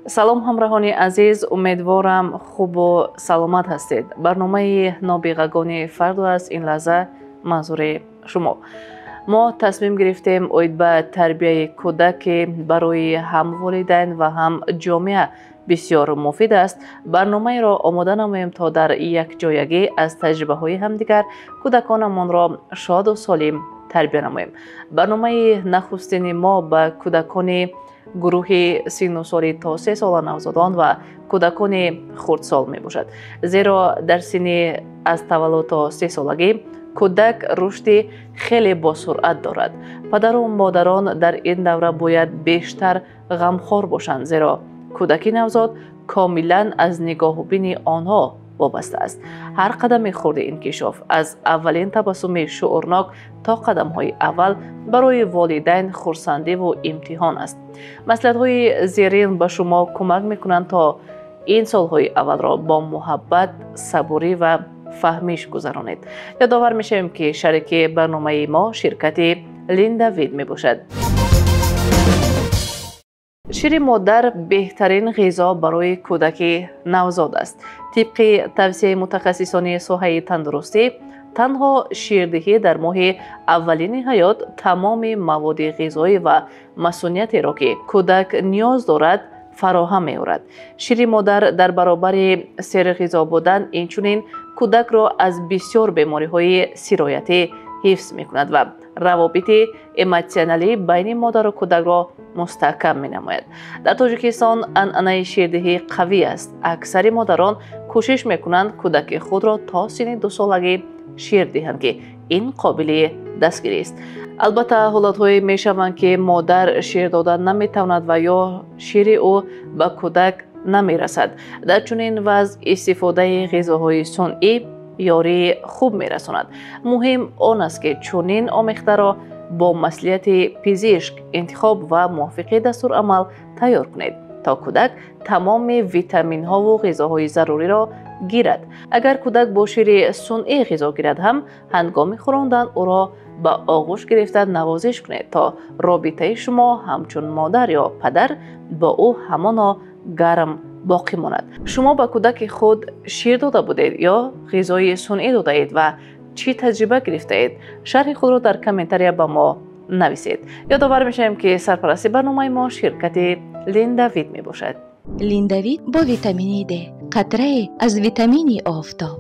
Салом, ҳамроҳони азиз, умедворам хубу саломат ҳастед. Барномаи нобиғагони фардо аст ин лаҳза манзури шумо. Мо тасмим гирифтем оид ба тарбияи кӯдак, ки барои ҳам волидайн ва ҳам ҷомеа бисёр муфид аст, барномаеро омода намоем, то дар якҷоягӣ аз таҷрибаҳои ҳамдигар кӯдаконамонро шоду солим тарбия намоем. Барномаи нахустини мо ба кӯдакони гурӯҳи синну соли то 3 сола, навзодон ва кӯдакони хурдсол мебошад, зеро дар синни аз таваллуд то 3 солагӣ кӯдак рушди хеле босуръат дорад. Падару модарон дар ин давра бояд бештар ғамхор бошанд, зеро кӯдаки навзод комилан аз нигоҳубини онҳо вобаста аст. Ҳар қадами хурди инкишоф, аз аввалин табассуми шуурнок то қадамҳои аввал, барои волидайн хурсандиву имтиҳон аст. Маслиҳатҳои зерин ба шумо кӯмак мекунанд, то ин солҳои аввалро бо муҳаббат, сабурӣ ва фаҳмиш гузаронед. Ёдовар мешавем, ки шарики барномаи мо ширкати Линдавид мебошад. Шири модар беҳтарин ғизо барои кӯдаки навзод аст. Тибқи тавсияи мутахассисони соҳаи тандурустӣ, танҳо ширдиҳӣ дар моҳи аввалини ҳаёт тамоми маводи ғизоӣ ва масунятеро, ки кӯдак ниёз дорад, фароҳам меорад. Шири модар дар баробари серғизо будан, инчунин кӯдакро аз бисёр бемориҳои сироятӣ ҳифз мекунад ва равобити эмотсионалӣ байни модару кӯдакро мустаҳкам менамояд. Дар Тоҷикистон анъанаи ширдиҳӣ қавӣ аст. Аксари модарон кӯшиш мекунанд кӯдаки худро то синни 2 солагӣ шир диҳанд, ки ин қобили дастгирист. Албатта, ҳолатҳое мешаванд, ки модар шир дода наметавонад ва ё шири ӯ ба кӯдак намерасад. Дар чунин вазъ истифодаи ғизоҳои сунъӣ ёрии хуб мерасонад. Муҳим он аст, ки чунин омехтаро бо маслиҳати пизишк интихоб ва мувофиқи дастурамал тайёр кунед, то кӯдак тамоми витаминҳову ғизоҳои заруриро гирад. Агар кӯдак бо шири сунъӣ ғизо гирад ҳам, ҳангоми хӯрондан ӯро ба оғӯш гирифта навозиш кунед, то робитаи шумо ҳамчун модар ё падар бо ӯ ҳамоно гарм боқӣ монад. Шумо ба кӯдаки худ шир дода будед ё ғизои сунъӣ додаед ва чӣ таҷриба гирифтаед? Шарҳи худро дар комментария ба мо нависед. Ёдовар мешавем, ки сарпарасти барномаи мо ширкати Линдавид мебошад. Линдавид бо витамини Д, қатрае аз витамини офтоб.